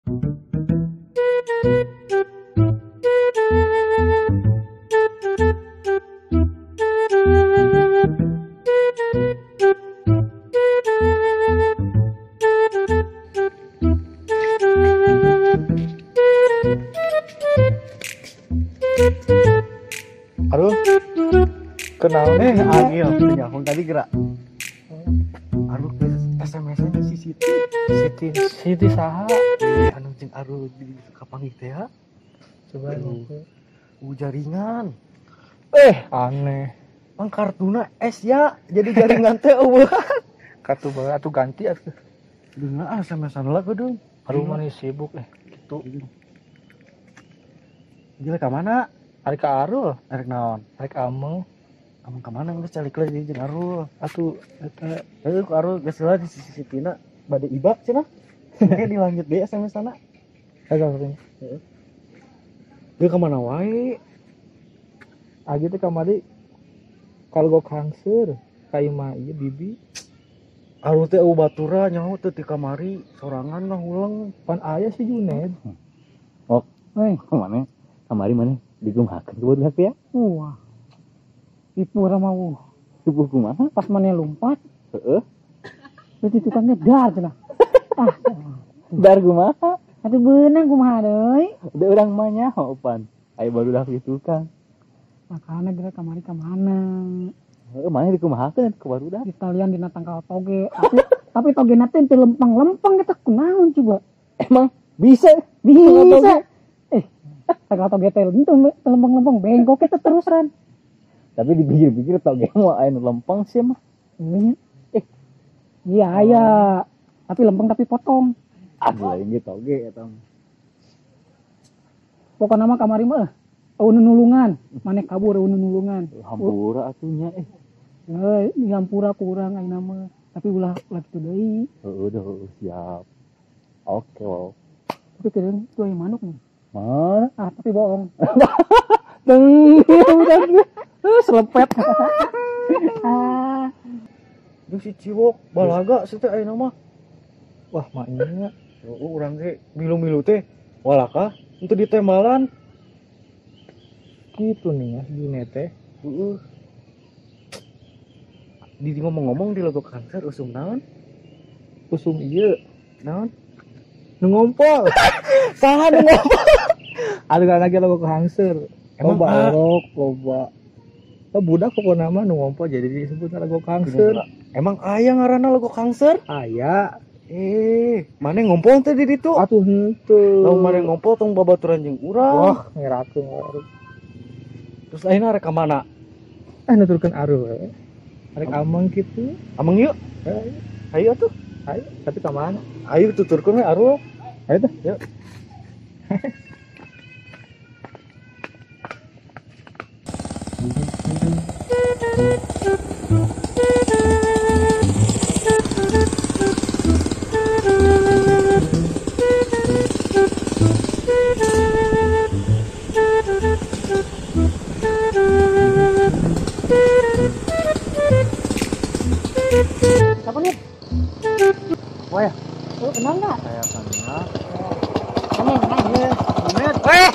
Aduh, kenal nih Agil, telepon tadi gerak. Aduh, SMS-nya si Siti. Siti, Siti saha? Anu jeung Arul di kapanggih teh ya. Coba jaringan. Aneh. Mang kartuna S ya, jadi jaringan teh eueuh. Kartu bae atuh ganti atuh. Deungeun ah SMS-an lah kudu. Aduh mah sibuk gitu. Gila ka mana? Arek ka Arul, arek naon? Arek ameng. Ameng ka mana geus calik lagi jeung Arul. Atuh eta heueuh ku Arul geus heula di sisi Sitina bade ibak cenah. Engke dilanjut deui SMS-na. Heeh. Heeh. Dia ka mana wae? Agi teh kamari kalau go kangser ka imah ieu bibi. Arul teh eueuh batura nyaho teh ti kamari sorangan ngahuleng. Pan aya si Juned. Oh, mana? Kamari mana? Digumahakeun ku budak ya? Wah. Ibu urang mah wuh. Ibu kumaha? Pas maneh lompat. Heeh. Berarti tukangnya dar cenah. Ah. Dar kumaha? Atuh beunang kumaha deui? Da urang mah nyaho pan. Aya barudak di tukang. Makana geura kamari ka mana? Heeh, maneh dikumahakeun ku barudak? Di talian dina tangkal toge. Tapi togena teh teu lempeng-lempeng eta kunaon coba? Emang bisa? Bisa. Tangkal toge teh lempeng-lempeng bengkok eta terusan. Tapi dipikir-pikir toge mah aya nu lempeng sih mah. Iya aya. Tapi lempeng tapi potong. Aduh lain ge toge eta mah. Pokona mah kamari mah eueuh nulungan, maneh kabur eueuh nulungan. Hampura atuh nya Hampura ku urang ayeuna mah. Tapi ulah ulah kitu deui. Heueuh dah siap. Oke, wow. Tapi keureun tuh aya manuk nih. Mana? Ah, tapi bohong. Teng, udah selepet. Ah. Jeung si Ciwok balaga sih teh ayeuna mah. Wah, maknya heueuh urang ge milu-milu teh walaka henteu ditembalan. Kitu nih ya June teh. Heeh. Di ngomong-ngomong di logo kanker usum naon? Usum ieu. Naon? Nu ngompol. Saha nu ngompol? Aduh lagi logo kangser. Emang loba orok, loba. Oh, budak pokokna mah nu ngompol jadi disebut logo kangser. Emang aya ngaranna logo kangser? Aya. Maneh ngompol teh di ditu? Atuh henteu. Lamun maneh ngompol tong babaturan jeung urang. Wah, ngerakeun wae. Terus ayeuna arek ka mana? Nuturkeun Arul we. Arek ameng kitu. Ameng yuk. Ayo atuh. Ayo, tapi ka mana? Ayo tuturkeun we Arul. Ayo tuh, yuk. Siapa nih? Oh ya. Lu kenal nggak? Saya kenal. Kamu kenal? Iya.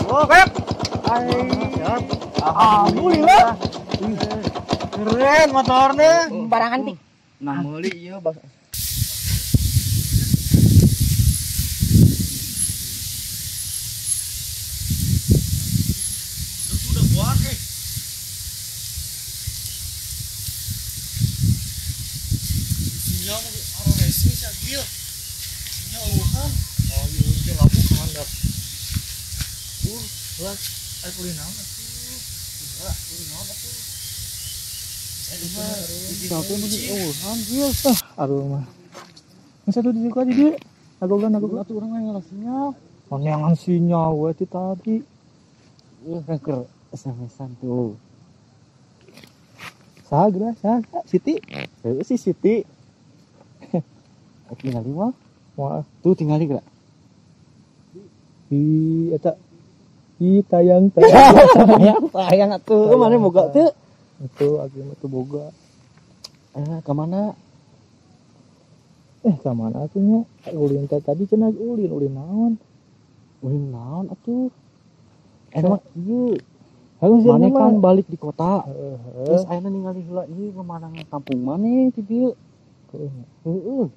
Web. Hai. Siap. Alhamdulillah. Keren motornya. Barang antik. Nah, meuli ieu bang. Sudah buat Sinyal orang racing sih Agil. Sinyal eueuhan. Oh iya, itu lampu kehandap. Belas, ayo kulin naon atuh. Enggak, kulin naon atuh. Siapa yang eueuhan Gil? Ah, aduh mah. Yang satu di situ aja dia. Agogan atuh urang mah ngalah sinyal. Neangan sinyal we ti tadi. Ieu kan keur SMS-an tuh. Saha geura? Saha? Siti? Heueuh si Siti. Tinggali mah. Wah, tuh tinggali geura. Di eta i tayang tayang tayang tayang atuh mana boga teu? Itu agi mah teu boga. Ka mana? Ka mana atuh nya? Ulin teh tadi cenah ulin naon? Ulin naon atuh? Enak ieu. Maneh kan balik di kota. Heeh. Terus ayeuna ningali heula ieu pemandangan kampung maneh ti dieu. Heeh.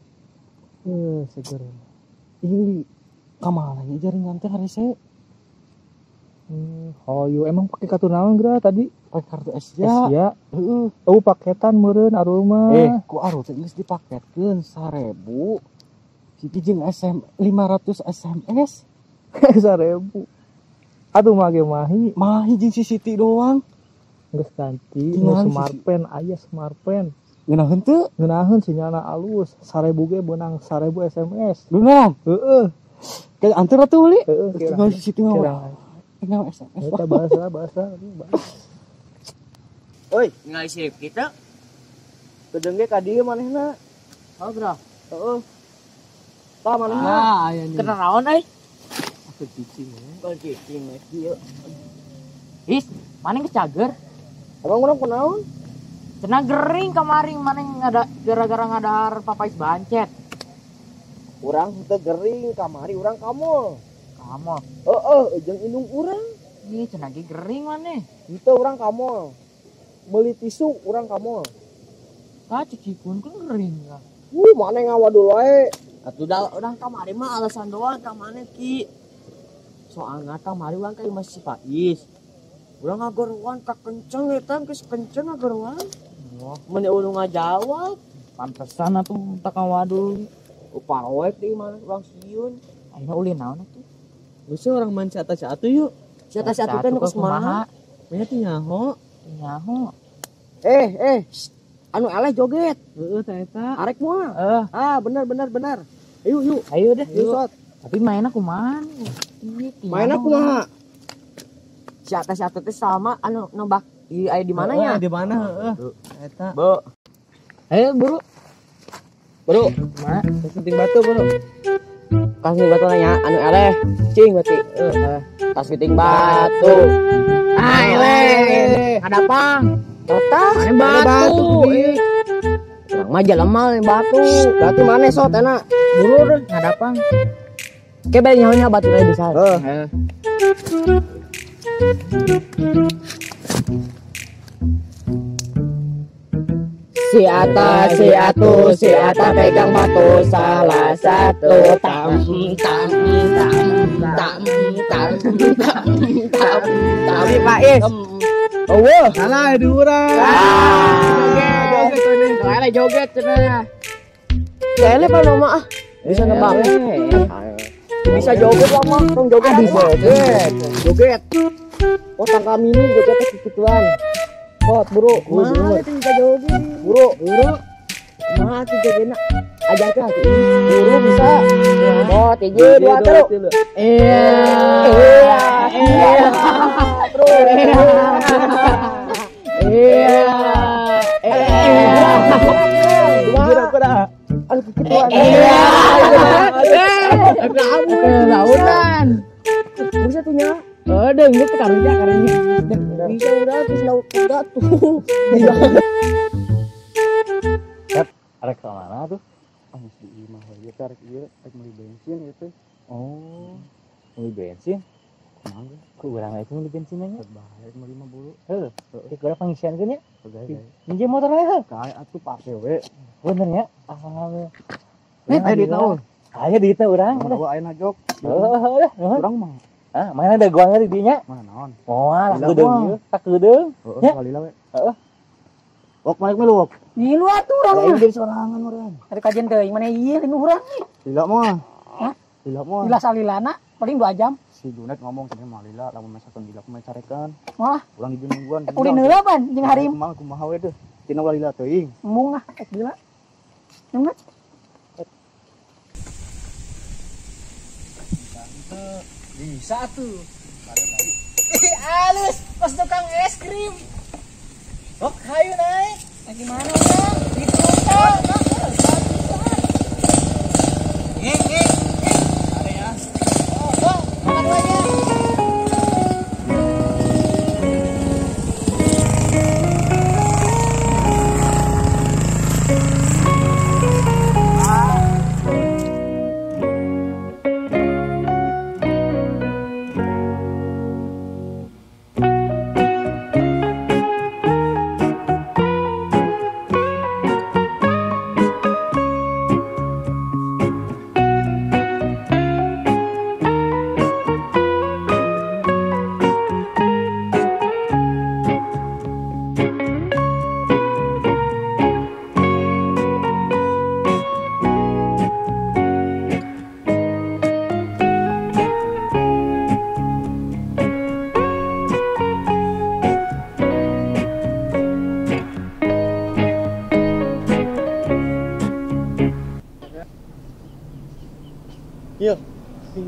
Heeh, seger. Ini ka mana nya jaringan teh harese? Hoyu emang pakai kartu naon geura tadi? Pakai kartu Asia. Asia. Heeh. Oh, paketan meureun Arul mah. Ku Arul teh geus dipaketkeun 1000. Siti jeung SM 500 SMS. 1000. Atuh mah ge mahi. Mahi jeung si Siti doang. Geus ganti nu Smartpen aya Smartpen. Ngeunaheun teu? Ngeunaheun sinyalna alus. 1000 ge beunang 1000 SMS. Beunang? Heeh. Kayak anter atuh beli. Heeh, tinggal si Siti mah. Tinggal SMS. Eta bahasa. Oi, ningali si Rifki teu? Kedeung ge ka dieu manehna. Oh, bro. Heeh. Tah manehna. Ah, aya nih. Kena naon euy? Aku cicing ya. Kau cicing we kieu. Is, maneh geus cager? Emang urang kunaon? Cenah gering kamari maneh ngada gara-gara ngadahar papais bancet. Urang henteu gering kamari urang ka mall. Ka mall. Heeh, jeung indung urang. Ih, cenah ge gering maneh. Henteu urang ka mall. Meuli tisu urang ka mall. Tah cicikun kan gering lah. Maneh ngawadul wae. Atuh da urang kamari mah alasan doang ka maneh ki. Soalna kamari urang ka imah si Faiz. Urang ngagorowan ka kenceng eta geus kenceng ngagorowan. Oh. Mun ulun ngajawab, pantesan atuh tak ngawadul. Paroek di mana urang sieun. Ayeuna ulin naon atuh? Geus urang main si atas atuh yuk. Si atas atuh teh nu kumaha? Nya teh nyaho. Nyaho. Anu eleh joget. Heeh teh eta. Arek moal. Ah, bener. Ayo yuk. Ayo deh. Yuk, Sot. Tapi mainna kumaha? Mainna kumaha? Si atas atuh teh sama anu nobak ieu aya di mana nya? Di mana heeh. Eta. Bo. Ayo buru. Buru. Kumaha? Penting batu, buru. Kasih batu nya anu eleh. Cing berarti. Heeh. Tas piting batu. Ah, eleh. Hadapang. Tas mana batu. Urang mah jelema batu. Batu mana Sot enak. Buru deh ngadapang. Ke bari nyaho batu teh bisa. Heeh. Si ata si atu si ata pegang batu salah satu tam tam tam tam tam tam tam tam. Si Faiz. Eueuh, salah di urang. Joget. Soalnya joget cenah. Soalnya pan mama ah. Bisa nebak. Bisa joget lah mah, tong joget bisa. Joget. Oh, tangka mini jogetnya kikituan. Sot, buru. Mana tuh bisa joget? Buru. Mana tuh jogetna? Ajarkeun atuh. Buru bisa. Sot, hiji, dua, tilu. Iya. Iya. Terus. Iya. Kira-kira. Aduh, kikituan. Iya. Lautan. Bisa tuh nya. Oh, deng itu karunya. Bisa udah terus laut tuh. Sep, arek ka mana tuh? Ah, geus di imah we teh arek ieu rek meuli bensin ieu teh. Oh, meuli bensin? Kumaha ge? Ku urang itu meuli bensin nya. Bahaya meuli mah buru. Heuh, ku urang pangisiankeun nya. Heeh. Minjem motor we heuh. Kae atuh pake we. Bener nya. Alhamdulillah. Aya duitna eueuh. Aya duitna urang. Mun aya jok. Heuh, heuh. Urang mah. Ah, mana ada gua di dinya? Mana naon? Moal, kedeung ieu, tak kedeung. Heeh, salila we. Heeh. Wok malik milu wok. Milu atuh urang mah. Lain sorangan urang. Ari kajian teuing mana ieu lain urang. Lila mah. Hah? Lila mah. Lila salilana paling 2 jam. Si Junet ngomong cenah mah lila lamun masakan lila kumaha carekan. Moal. Urang di nungguan. Ulin heula pan jeung harim. Kumaha kumaha we deuh. Tina ulah lila teuing. Embung ah ek lila. Nunggu. Bisa tuh. Alus, pas tukang es krim. Ok, hayu naik. Nah, gimana bang? Gitu kan? Ada ya. Oh, bang, makan duanya.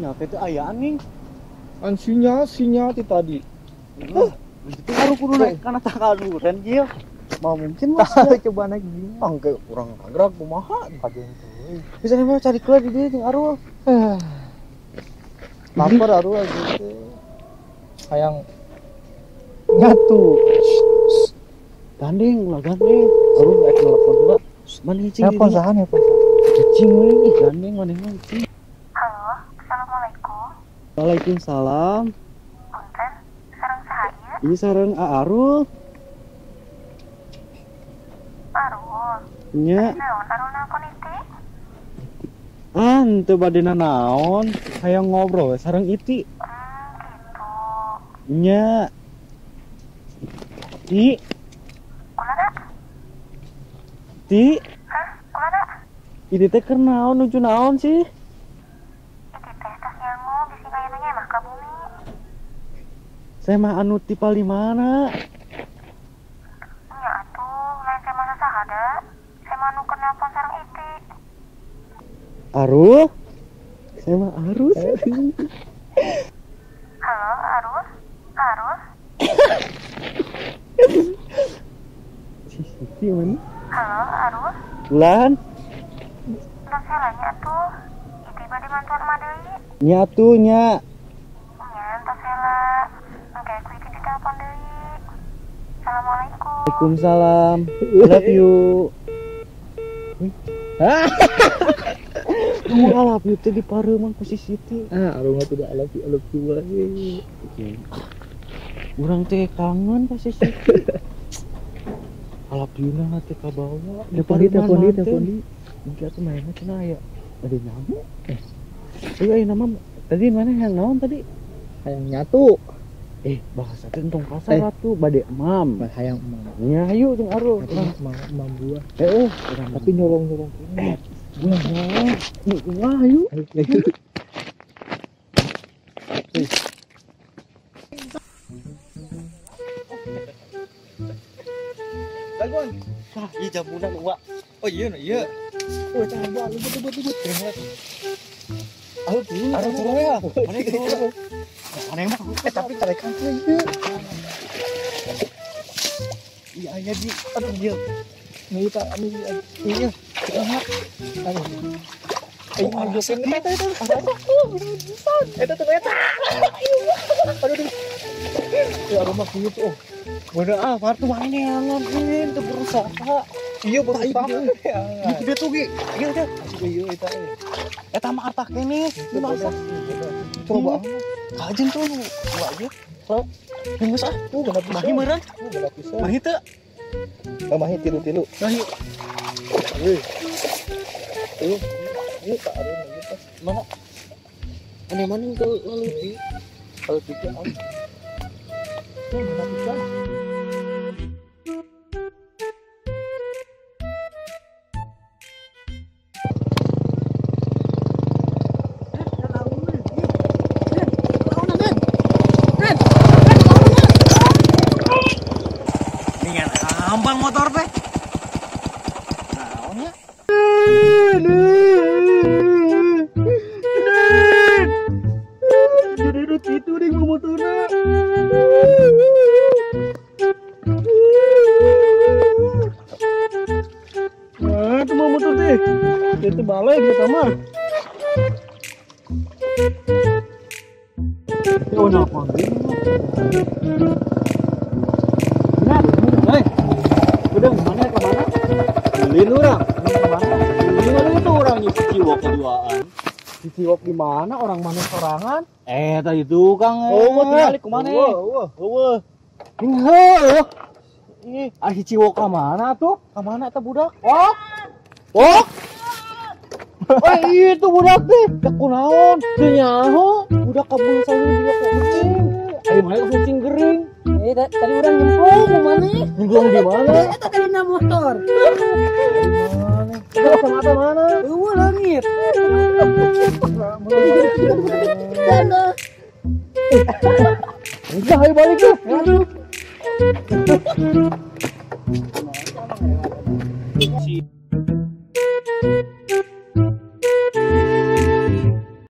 Sinyal teh teu aya anjing. An sinyal ti tadi. Hah, itu baru kudu naik kana tangkal duren ieu. Mau mungkin mah coba naik gini. Angke urang nagrak kumaha kajen teuing. Bisa mah cari keluar di dieu jeung Arul. Lapar Arul gitu. Hayang nyatu. Gandeng ulah gandeng. Arul rek nelpon heula. Mana cing? Nelpon saha nelpon? Cing we gandeng maneh mah cing. Halo, assalamualaikum. Waalaikumsalam. Punten, sareng saha ieu? Ieu sareng Arul. Arul. Nya. Naon Arul nelpon Iti? Ah, henteu bade nanaon, hayang ngobrol sareng Iti. Gitu. Nya. Ti. Kumaha? Ti. Hah, kumaha? Iti teh keur naon nuju naon sih? Iti teh tas nyangu bisi aya nu nyemah ka bumi. Saya mah anu ti palimana. Nya atuh, lain saya mah saha da. Saya mah nu keur nelpon sareng Iti. Arul? Saya mah Arul. Halo, Arul? Arul? Si Siti mana? Halo, Arul? Lan? Entos heula nya atuh. Iti bade mantuan emak deui. Nya atuh nya. Nya entos heula. Engke ku Iti ditelepon deui. Assalamualaikum. Waalaikumsalam. Love you. Hah? Kamu I love you teh dipareuman ku si Siti. Ah, Arul mah tidak I love you wae. Urang teh kangen ka si Siti. I love you na teh kabawa. Telepon di, telepon di. Mungkin atuh mainna cenah aya. Ada nyamuk. Ayo ayeuna mah tadi mana yang naon tadi? Hayang nyatu. Bahasa teh entong kasar atuh bade emam. Hayang emam. Nya hayu jeung Arul. Emam emam buah. Heeh, tapi nyolong-nyolong kene. Buah nyolong. Wah, hayu. Laguan. Tah, ieu jambuna nu. Oh iya nu ieu. Oh, tah buah lembut. Aduh, aduh, ya. Mana gitu. Mana mah tapi tarekan teh ieu. Iya aya di. Aduh ieu. Nih tak ini iya. Aduh. Ayo maju eta eta. Eta tuh eta. Aduh. Ya rumah kieu tuh. Bener ah, partu mana neangan ieu teu berusaha. Iya berusaha. Gitu dia tuh ge. Ieu teh. Iya eta. Eta mah arta keneh, masak. Coba. Kajen tuh nu dua aja. Sok. Geus ah. Genap pisan. Mahi meureun. Genap pisan. Mahi teu. Mahi tilu-tilu. Mahi. Euy. Tuh. Ieu tak ada lagi tas. Mana? Aneh mana kalau lalu di kalau tiga am. Tuh genap pisan. Ambang motor teh. Naonnya? Jadi nu kitu deui motorna. Nah, itu mah motor teh. Itu balik eta mah. Ya nelpon deui. Benar. Hei. Udah mana ke mana? Beliin orang. Ke mana? Beliin itu orang di Ciwok keduaan. Di Ciwok di mana? Orang mana sorangan? Tadi tukang. Oh, mau tinggal ke mana? Eueuh. Heuh. Ih, ari Ciwok ka mana tuh? Ka mana eta budak? Oh. Oh. Eh, itu budak teh. Da kunaon? Teu nyaho. Budak kabur saung juga kok kucing. Ayo mana kucing gering. Tadi urang nyemplung ke mana? Nyemplung di mana? Eta tadi na motor. Mana? Itu kacamata mana? Eueuh leungit. Udah, ayo balik tuh. Si